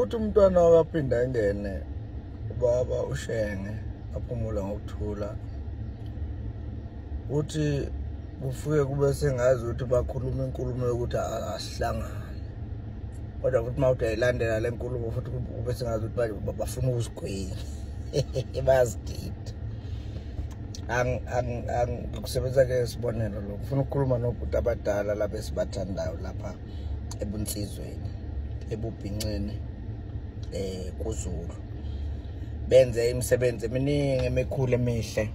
Uthi umntwana wakaphinda engene ubaba uShenge aphumula ngokuthula. Uthi kufike kube sengazi ukuthi bakhuluma inkulumo yokuthi asihlangane. Kodwa futhi mawuthi ayilandela le nkulumo futhi kube sengazi ukuthi bafuna ukuzigwinya. Bayazidida. Angikusebenza ke isibonelo lokho. Ngifuna ukukhuluma nobhuti abadala laba esibathandayo lapha ebunsizweni, ebubhinceni, kuZulu. Benze imisebenzi eminingi emikhulu emihle.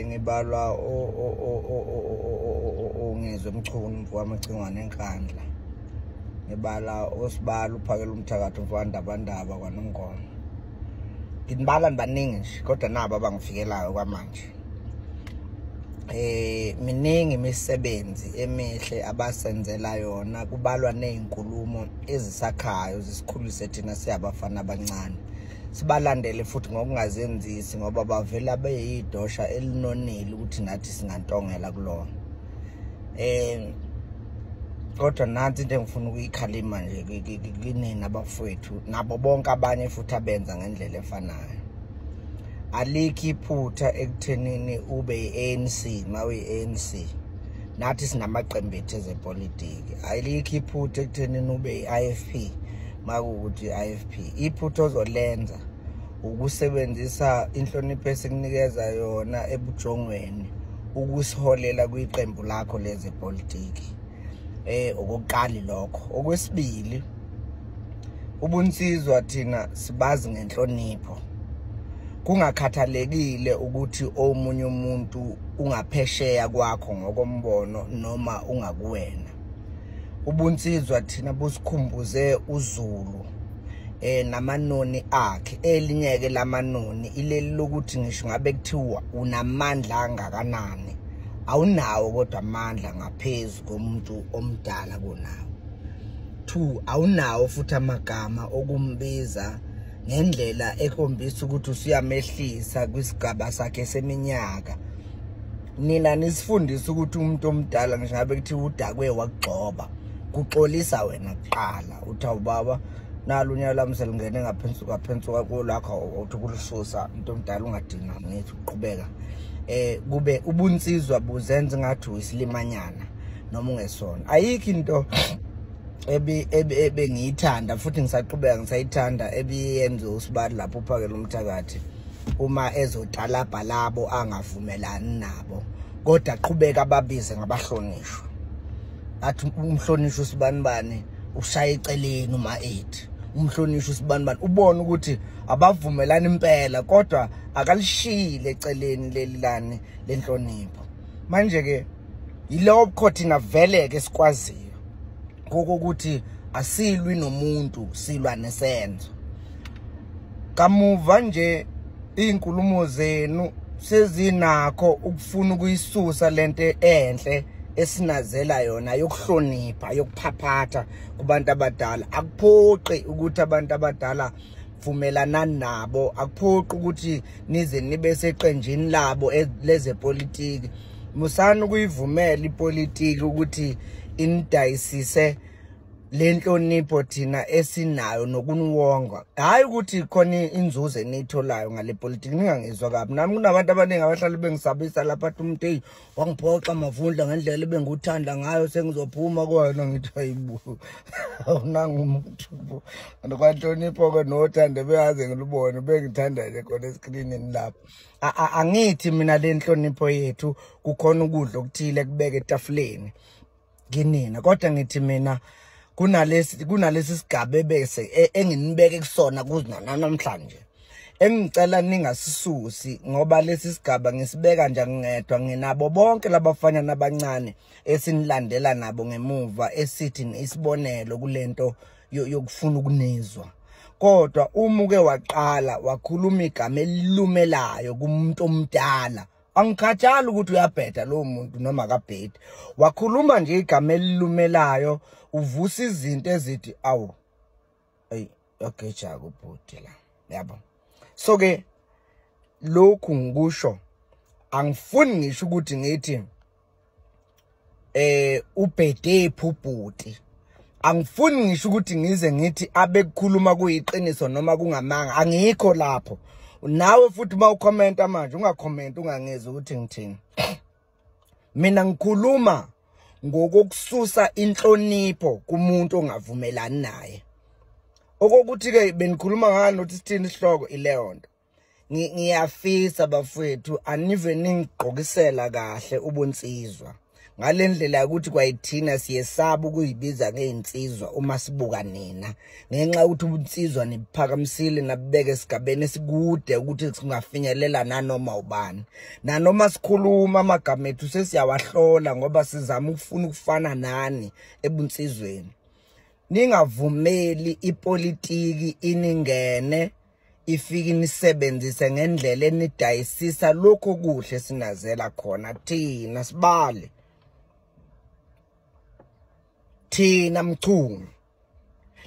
Ngibalwa oNgizwe Mchunu mfowamacingwane eNkandla. Ngibala osibala uphakela umthakathi mfowandabandaba kwaNongoma. Nginibala nibaningi nje kodwa nabo abangifikelayo kwamanje. Miningi imisebenzi emihle abasenzela yona, kubalwa nezinkulumo ezisakhayo zisikhulise thina siyabafana abancane. Sibalandele futhi ngokungazenzisi ngoba bavela beyidosha elinonile ukuthi nathi singantongela kulona. Kodwa nansi into engifuna ukuyikhalima nje kinina abafowethu nabo bonke abanye futhi abenza ngendlela efanayo. Alikho iphutha ekuthenini ube yi-ANC mawe yi-ANC. Nathi sinamaqembu ethu ezepolitiki. Alikho iphutha ekuthenini ube yi-IFP makuwukuthi i-IFP. Iphutha ozolenza ukusebenzisa inhlonipho esikunikeza yona ebujongweni ukusiholela kwiqembu lakho lezepolitiki. Okokuqala lokho. Okwesibili, ubunsizwa thina sibazi ngenhlonipho. Kungakhathalekile ukuthi omunye umuntu ungaphesheya kwakho ngokombono noma ungakuwena. Ubunsizwa thina busikhumbuze uZulu namanoni akhe. Elinyeke lamanoni ileli lokuthi ngisho ngabe kuthiwa unamandla angakanani, awunawo kodwa amandla ngaphezulu komuntu omdala kunawo. 2, awunawo futhi amagama okumbiza ngendlela ekhombisa ukuthi usuyamehlisa kwisigaba sakhe seminyaka. Nina nisifundisa ukuthi umuntu omdala ngisho ngabe kuthiwa udakwe wakugxoba, kuxolisa wena kuqala. Uthi awubaba nalo unyaka lami selingene ngaphansi kwakho uthi kulisusa umuntu omdala ungadinga ngithi uqhubeka. Kube ubunsizwa buzenza ngathi uyisilimanyana noma ungesona. Ayikho into ebengiyithanda futhi ngisaqhubeka ngisayithanda ebiyenze usibali lapho uphakela umthakathi uma ezotalabha labo angavumelani nabo, kodwa aqhubeka ababize ngabahlonishwa. Athi umhlonishwa usibanibani ushaya eceleni uma ethi umhlonishwa usibanibani, ubone ukuthi abavumelani impela kodwa akalishile eceleni leli lani lenhlonipho. Manje ke yilokho thina vele ke sikwaziyo kokuthi asilwi nomuntu, silwa nesenzo. Kamuva nje izinkulumo zenu sezinakho ukufuna ukuyisusa lento enhle esinazela yona yokuhlonipha, yokuphaphatha kubantu abadala. Akuphoqi ukuthi abantu abadala vumelana nabo, akuphoqi ukuthi nize nibe seqenjini labo lezepolitiki. Musani ukuyivumela ipolitiki ukuthi inidayisise lenhlonipho thina esinayo nokuniwonga. Hayi ukuthi khona inzuzo eniyitholayo ngale politiki, ningangizwa kabi. Nami kunabantu abaningi abahlala bengisabisa lapha athi umuntu hey wangiphoxa Mavundla ngendlela ebenguthanda ngayo, sengizophuma kuwena. Ngithi hayibo, awunanga umuntu kwanhlonipho ke nothando beyaze ngilubone bengithanda nje khona eskrinini lapha. Angithi mina le nhlonipho yethu kukhona ukudla okuthile kubeka etafuleni kinina, kodwa ngithi mina kunalesi sigaba ebese enginibeke kusona kuzina namhlanje engicela ningasisusi, ngoba lesi sigaba ngisibeka nje ngedwa, nginabo bonke labafanyana abancane esinilandela nabo ngemuva esithi isibonelo kulento yokufuna ukunizwa. Kodwa uma uke waqala wakhuluma igama elilumelayo kumuntu omdala, angikhathali ukuthi uyabheda lo muntu noma akabhedi, wakhuluma nje igama elilumelayo uvusa izinto ezithi awu ayi yageja kubhuti la, yabo. So ke lokhu ngikusho angifuni ngisho ukuthi ngithi ubhede phubhuti, Angifuni ngisho ukuthi ngize ngithi abekukhuluma kuyiqiniso noma kungamanga, angikho lapho. Nawe futhi uma ukhomenta manje ungakhomenta ungangezi ukuthi ngithini. Mina ngikhuluma ngokususa inhlonipho kumuntu ongavumelani naye. Okokuthi ke benikhuluma ngani ukuthi sithini isihloko ileyo nto. Ngiyafisa bafowethu anive ningigqokisela kahle ubunsizwa ngalendlela ukuthi kwayithina siyesaba ukuyibiza ngeinsizwa uma sibuka nina, ngenxa yokuthi ubunsizwa nibuphakamisile nabubeka esigabeni esikude ukuthi singafinyelela nanoma ubani. Nanoma sikhuluma amagama ethu sesiyawahlola ngoba sizama ukufuna ukufana nani ebunsizweni. Ningavumeli ipolitiki iningene ifike nisebenzise ngendlela enidayisisa lokho kuhle sinazela khona thina sibale. Thina Mchunu,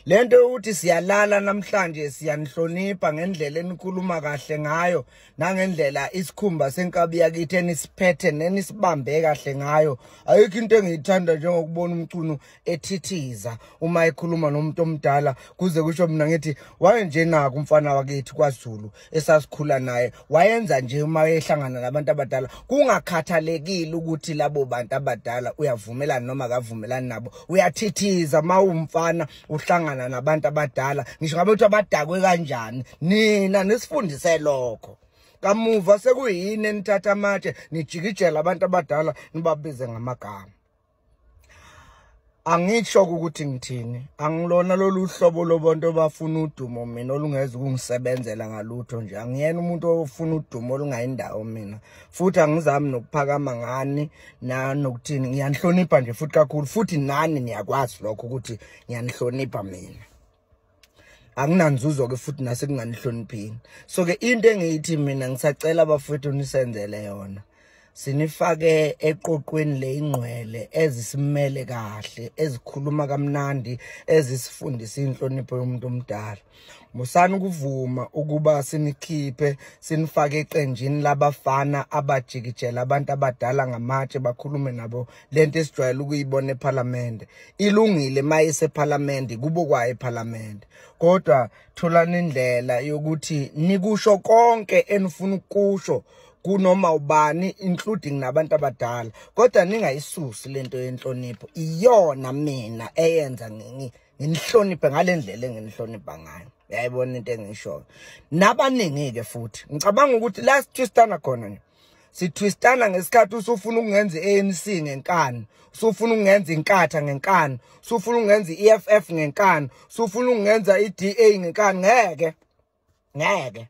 lento ukuthi siyalala namhlanje siyanihlonipha ngendlela enikhuluma kahle ngayo nangendlela isikhumba senkabi yakithi enisiphethe nenisibambe kahle ngayo. Ayikho into engiyithanda njengokubona uMchunu ethithiza uma ekhuluma nomuntu omdala, kuze kusho mina ngithi wayenje nako umfana wakithi kwaZulu esasikhula naye, wayenza nje uma ehlangana nabantu abadala kungakhathalekile ukuthi labo bantu abadala uyavumelana noma akavumelani nabo, uyathithiza uma umfana uhlangana nabantu abadala ngisho ngabe uthi abadakwe kanjani. Nina nisifundise lokho. Kamuva sekuyini enithatha amatshe nijikijela abantu abadala nibabize ngamagama. Angisho ukuthi ngithini, angilona lolu hlobo lobantu abafuna udumo mina olungeze ukungisebenzela ngalutho nje. Angiyena umuntu ofuna udumo olungayindawo mina, futhi angizami nokuphakama ngani nanokuthini. Ngiyanihlonipha nje futhi kakhulu, futhi nani niyakwazi lokho ukuthi ngiyanihlonipha mina. Anginanzuzo ke futhi nasekunganihloniphini. So ke into engiyithi mina ngisacela abafowethu nisenzele yona, sinifake eqoqweni leyingqwele ezisimele kahle, ezikhuluma kamnandi, ezisifundisa inhlonipho yomuntu omdala. Musani ukuvuma ukuba sinikhiphe sinifake eqenjini labafana abajikijela abantu abadala ngamatshe bakhulume nabo lento esijwayele ukuyibona eParliament. Ilungile mayise eParliament, kubo kwayo eParliament, kodwa tholani indlela yokuthi nikusho konke enifuna ukusho kunoma ubani, including nabantu abadala, kodwa ningayisusi lento yenhlonipho. Iyona mina eyenza nginihloniphe ngalendlela enginihlonipha ngayo. Uyayibona into engishoyo. Nabaningi ke futhi ngicabanga ukuthi la sitwistana khona nje, sitwistana ngesikhathi usufuna ukungenza iANC ngenkani, usufuna ukungenza inkatha ngenkani, usufuna ukungenza iEFF ngenkani, usufuna ukungenza iDA ngenkani. Ngeke, ngeke.